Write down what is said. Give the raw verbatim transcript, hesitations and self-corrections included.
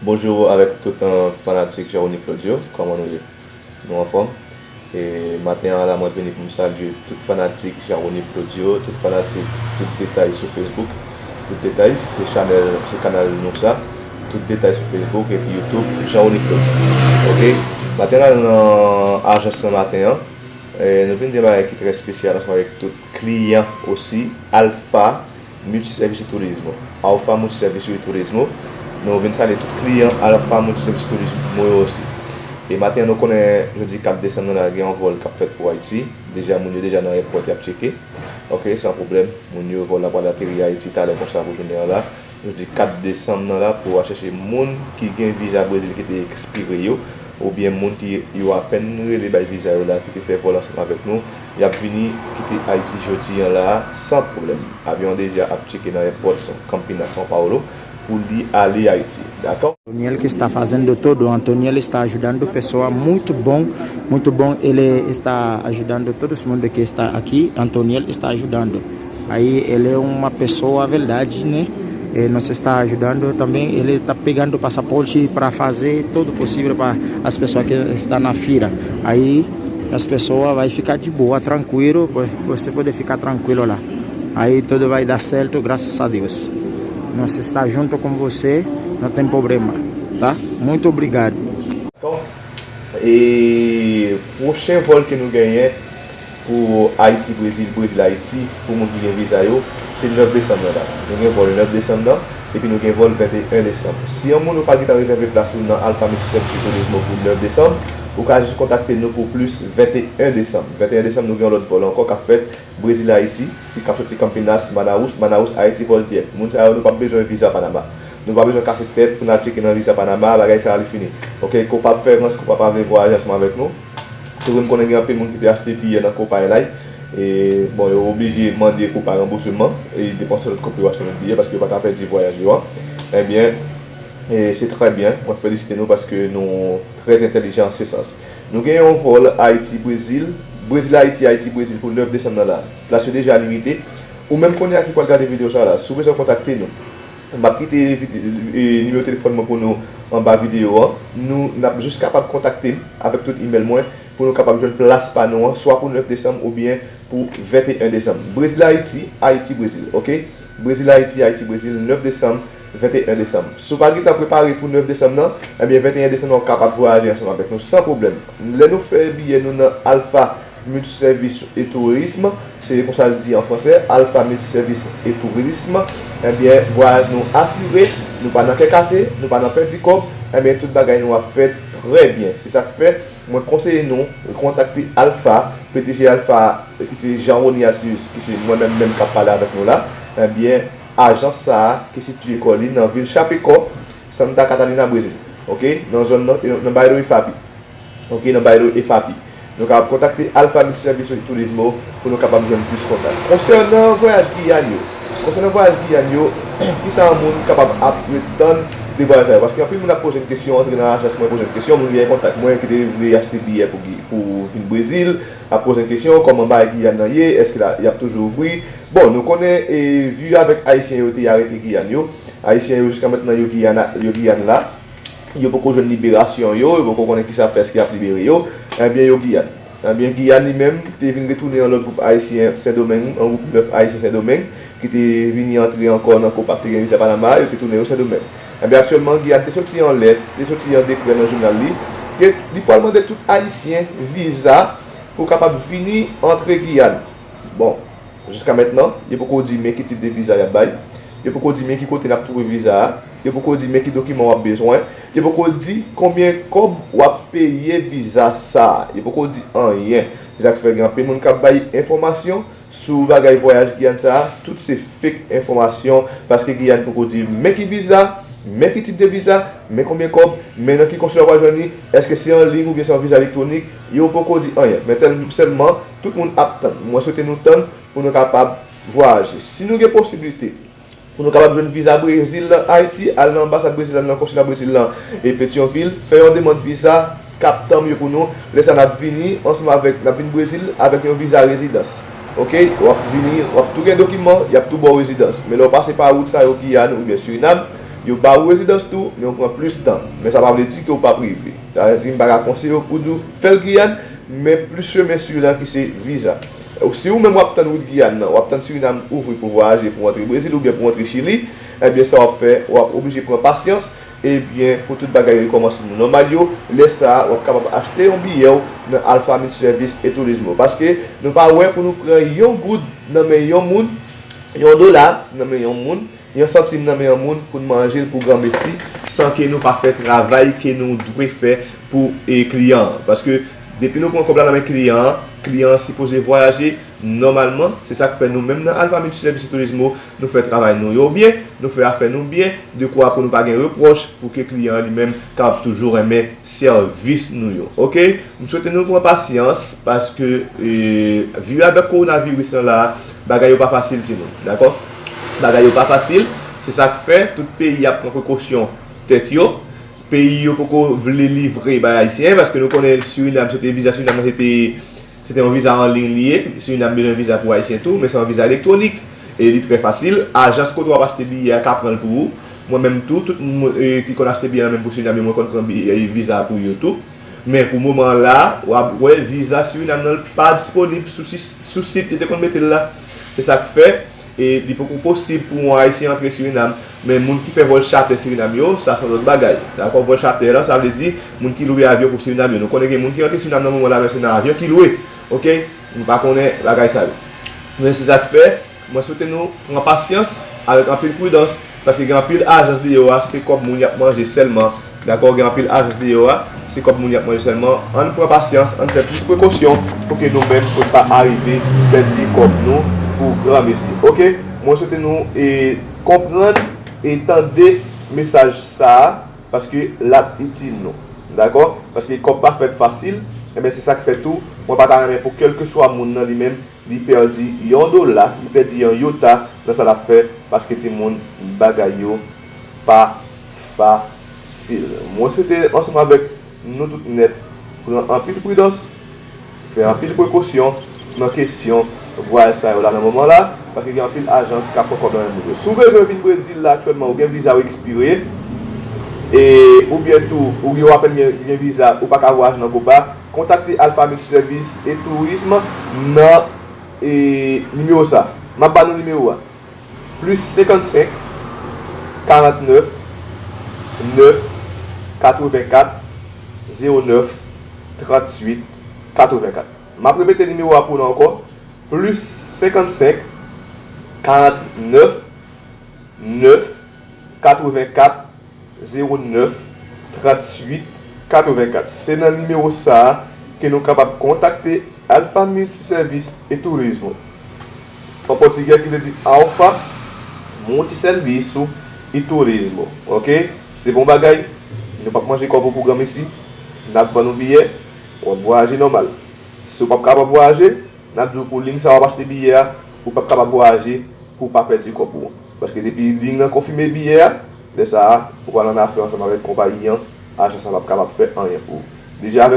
Bonjou avèk tout, euh, fanatik Jean Rony Claudio, kòman nou ye? Nou anfòm? E maten an la, mwen vini pou m salye tout fanatik Jean Rony Claudio, tout fanatik, tout detay sou Facebook, tout detay, se chanèl, se kanal nou sa, tout detay sou Facebook epi YouTube, Jean Rony Claudio. Oke? Maten an la, nan ajans lan maten an, e nou vin di yon bagay ki trè espesyal ansanm avèk tout kliyan osi, Alpha Multiservicio Turismo. Alpha Multiservicio Turismo. Nou vin salye tout kliyan Alpha Multiservicio Turismo yo osi. E maten an, nou konnen jodi kat desanm nan la, gen yon vòl k ap fèt pou Ayiti. Deja, moun yo deja nan èpòt, y ap tcheke. Oke, san pwoblèm. Moun yo, vòl la pral ateri Ayiti talè konsa pou jounen an la. Jodi kat desanm nan la, pou al chèche moun ki gen viza Brezil ki te ekspire yo, oubyen moun ki yo apèn rele bay viza yo la, ki te fè vòl ansanm avèk nou, y ap vini kite Ayiti jodi an la, san pwoblèm. Avyon an deja ap tcheke nan èpòt Campinas, São Paulo, pou li ale Ayiti. Dakò? Antoniel que está fazendo todo, Antoniel está ajudando pessoa muito bom, muito bom, ele está ajudando todo esse mundo que está aqui, Antoniel está ajudando. Aí ele é uma pessoa verdade, né? E nos está ajudando também, ele está pegando passaporte para fazer todo possível para as pessoas que estão na fila. Aí as pessoas vai ficar de boa, tranquilo, você pode ficar tranquilo lá. Aí tudo vai dar certo, graças a Deus. Nós está junto com você, não tem problema, tá? Muito obrigado. Dakò? E pwochen vòl ke nou genyen pou Ayiti Brezil, Brezil Ayiti, pou moun ki gen viza yo, se nèf desanm nan la. Nou gen vòl nèf desanm nan, epi nou gen vòl venteyen desanm. Si yon moun ou pa gentan rezève plas ou nan Alpha Multiservicio Turismo pou nèf desanm, ou ka jis kontakte nou pou plis venteyen desanm. Venteyen desanm, nou gen yon lòt vòl ankò k ap fèt Brezil Ayiti, ki k ap soti Campinas, Manaus, Manaus Ayiti, vòl dirèk. Moun sa yo, nou p ap bezwen viza Panama. Nou pa bezwen kase tèt pou n al tcheke nan viza Panama, bagay sa a li fini. Oke, Copa ap fè rans, Copa pa vle vwayaje ansanm avèk nou. Se vre, m konnen gen anpil moun ki te achte biyè nan Copa Airlines. E, bon, yo oblije mande Copa ranbousman e depanse lòt kòb pou yo achte lòt biyè paske yo pa ka pèdi vwayaj yo an. Ebyen, e se trè byen. Mwen felisite nou paske nou trè entèlijan an se sans. Nou gen yon vòl Ayiti Brezil, Brezil Ayiti, Ayiti Brezil pou nèf desanm nan la. Plas yo deja limite. Ou menm kounye a ki pral gade videyo sa la, si w bezwen kontakte nou, m ap kite vide- e, nimewo telefòn mwen pou nou anba videyo an. Nou, n ap jis kapab kontakte m avèk tout imèl mwen pou nou kapab jwenn plas pa nou an, swa pou nèf desanm oubyen pou venteyen desanm. Brezil Ayiti, Ayiti Brezil, oke? Brezil Ayiti, Ayiti Brezil, nèf desanm, venteyen desanm. Si w pa gentan prepare pou nèf desanm nan, ebyen venteyen desanm nan w kapab vwayaje ansanm avèk nou san pwoblèm. Lè nou fè biyè nou nan Alpha Multiservice et Tourisme, se konsa l di an fransè, Alpha Multiservice et Tourisme, ebyen vwayaj nou asire, nou pa nan kè kase, nou pa nan pèdi kòb, ebyen tout bagay nou ap fèt trè byen. Se sa k fè mwen konseye nou kontakte Alpha, P D G Alpha, ki se Jean Rony Altius, ki se mwen menm menm k ap pale avèk nou la, ebyen ajans sa a ki sitiye kò li nan vil Chapecó, Santa Catarina, Brezil. Oke? Nan zòn nan, nan Bairro F A P. Oke, nan Bairro F A P. Nou kapab kontakte Alpha Multiservicio Turismo pou nou kapab jwenn plis kontak. Konsènan vwayaj Giyàn yo, konsènan vwayaj Giyàn yo, kisa yon moun kapab ap ret tann de vwayaj sa yo? Paske anpil moun ap poze m kesyon, antre nan ajans mwen poze m kesyon, moun ki gen kontak mwen ki te vle achte biyè pou, Gi- pou vin Brezil, ap poze m kesyon, kòman bagay Giyàn nan ye, èske la, y ap toujou ouvri? Bon, nou konnen, e, vi avèk Ayisyen yo te arete Giyàn yo, Ayisyen yo jiska mentnan yo Giyàn, yo Giyàn la. Yo poko jwenn liberasyon yo, yo poko konnen kisa ap fè, èske y ap libere yo, ebyen yo Giyàn. Ebyen Giyàn li menm te vin retounen yon lòt gwoup ayisyen Sendomeng, yon gwoup nèf ayisyen Sendomeng, ki te vini antre ankò nan Copa k te gen viza Panama, yo te tounen yo Sendomeng. Ebyen aktyèlman Giyàn te soti yon lèt, te soti yon dekrè nan jounal li, ke li pral mande tout ayisyen viza pou kapab vini antre Giyàn. Bon, jiska mentnan, yo poko di men ki tip de viza y ap bay. Yo poko di men ki kote n ap twouve viza a. Yo poko di men ki dokiman w ap bezwen. Yo poko di konbyen kòb w ap peye viza sa a. Yo poko di anyen. Se sa k fè gen anpil moun k ap bay enfòmasyon sou bagay vwayaj Giyàn sa a. Tout se fake enfòmasyon paske Giyàn poko di men ki viza, men ki tip de viza, men konbyen kòb, men nan ki konsila w pral jwenn li, èske se an liy oubyen se yon viza elektwonik, yo poko di anyen. Men tèl- sèlman, tout moun ap tann. Mwen swete nou tann pou nou kapab vwayaje. Si nou gen posiblite pou nou kapab jwenn viza Brezil nan Ayiti, al nan anbasad Brezil la, nan konsila Brezil lan, e Petyonvil, fè yon demann viza, k ap tann yo pou nou. Lè sa n ap vini ansanm avèk, n ap vin Brezil avèk yon viza rezidans. Oke? W ap vini, w ap tou gen dokiman, y ap tou ba w rezidans. Men lè w pase pa wout sa yo, Giyàn oubyen Sirinam, Yo ba ou rezidans tou, men ou pran plis tan. Men sa pa vle di ke ou p ap rive. Sa vle di m pa ka konseye w pou di w fè l Giyàn, men plis chemen sou la ki se viza. Si ou menm w ap tann wout Giyàn nan, w ap tann Sirinam ouvri pou vwayaje, pou antre Brezil oubyen pou antre Chili, ebyen sa w ap fè, w ap oblije pran pasyans, ebyen pou tout bagay yo rekòmanse nan nòmal yo, lè sa a, w ap kapab achte yon biyè w nan Alpha Multiservice et Turismo. Paske nou pa wè pou nou pran yon goud nan men yon moun, yon dola nan men yon moun, yon santim nan men yon moun pou n manje l pou granmesi, san ke nou pa fè travay ke nou dwe fè pou e, kliyan an. Paske depi nou pran kòb la nan men kliyan an, kliyan an sipoze vwayaje nòmalman. Se sa k fè nou menm nan Alpha Multiservice et Turismo, nou fè travay nou yo byen, nou fè afè nou byen, dekwa pou nou pa gen repwòch, pou ke kliyan an li menm kapab toujou renmen sèvis nou yo. Oke? M swete nou pran pasyans, paske e, viv avèk kowonaviris lan la, bagay yo pa fasil, timoun. Dakò? Bagay yo pa fasil. Se sa k fè tout peyi ap pran prekosyon tèt yo. Peyi yo poko vle livre bay Ayisyen, paske nou konnen Surinam, se te viza Surinam nan, se te, se te yon viza an liy li ye. Surinam bezwen viza pou Ayisyen tou, men se yon viza elektwonik. E li trè fasil. Ajans kote w ap achte biyè a ka pran l pou ou. Mwen menm tou, tout moun e, ki konn achte biyè nan menm pou Surinam yo, mwen konn pran biyè, viza pou yo tou. Men pou moman la, w ap wè viza Surinam nan pa disponib sou, sis- sou sit yo te konn mete l la. Se sa k fè e, li poko posib pou yon Ayisyen antre Surinam. Men moun ki fè vòl chatè Surinam yo, sa se yon lòt bagay. Dakò? Vòl chatè lan, sa vle di moun ki lwe avyon pou Surinam yo. Nou konnen gen moun ki rantre Surinam nan moman la, men se nan avyon ki lwe. Oke? Nou pa konnen bagay sa yo. Men se sa k fè, mwen swete nou pran pasyans avèk anpil pridans, paske gen anpil ajans deyò a, se kòb moun y ap manje sèlman. Dakò? Gen anpil ajans deyò a, se kòb moun y ap manje sèlman. Ann pran pasyans, ann fè plis prekosyon pou ke nou menm, pou n pa arive pèdi kòb nou pou granmesi. Oke? Mwen swete nou e, konprann e tande mesaj sa a, paske l ap itil nou. Dakò? Paske kòb pa fèt fasil, enben se sa k fè tou, mwen pa ta renmen pou kèlkeswa moun nan li menm, li pèdi yon dola, li pèdi yon yota nan sa l ap fè, paske timoun, bagay yo pa fasil. Mwen swete ansanm avèk nou tout nèt pran anpil pridans, fè anpil prekosyon nan kesyon vwayaj sa yo la nan moman la, paske gen anpil ajans k ap pran kòb nan men moun yo. Si w bezwen vin Brezil la aktyèlman, ou gen viza w ekspire, e, oubyen tou, ou gen, w apèn gen, gen viza, ou pa ka vwayaje nan gwo pa, kontakte Alpha Multiservice et Tourisme nan e, nimewo sa. M ap ba nou nimewo a. Plis senkannsenk, karantnèf, nèf, katrevenkat, zewo nèf, trantuit, katrevenkat. M ap repete nimewo a pou nou ankò. Plis senkannsenk, karantnèf, nèf, katrevenkat, zewo nèf, trantuit, katrevenkat. Se nan nimewo sa a ke nou kapab kontakte Alpha Multiservice et Tourisme. An pòtigè ki vle di Alpha Multiserviço e Turismo. Oke? Se bon bagay. Nou p ap manje kòb ou pou granmesi. N ap vann ou biyè, w ap vwayaje nòmal. Si w p ap kapab vwayaje, n ap di w pou liy sa w ap achte biyè a, ou p ap kapab vwayaje pou w pa pèdi kòb ou an. Paske depi liy nan konfime biyè a, lè sa a, ou pral annafè ansanm avèk konpayi an, ajans lan p ap kapab fè anyen pou ou. Deja avèk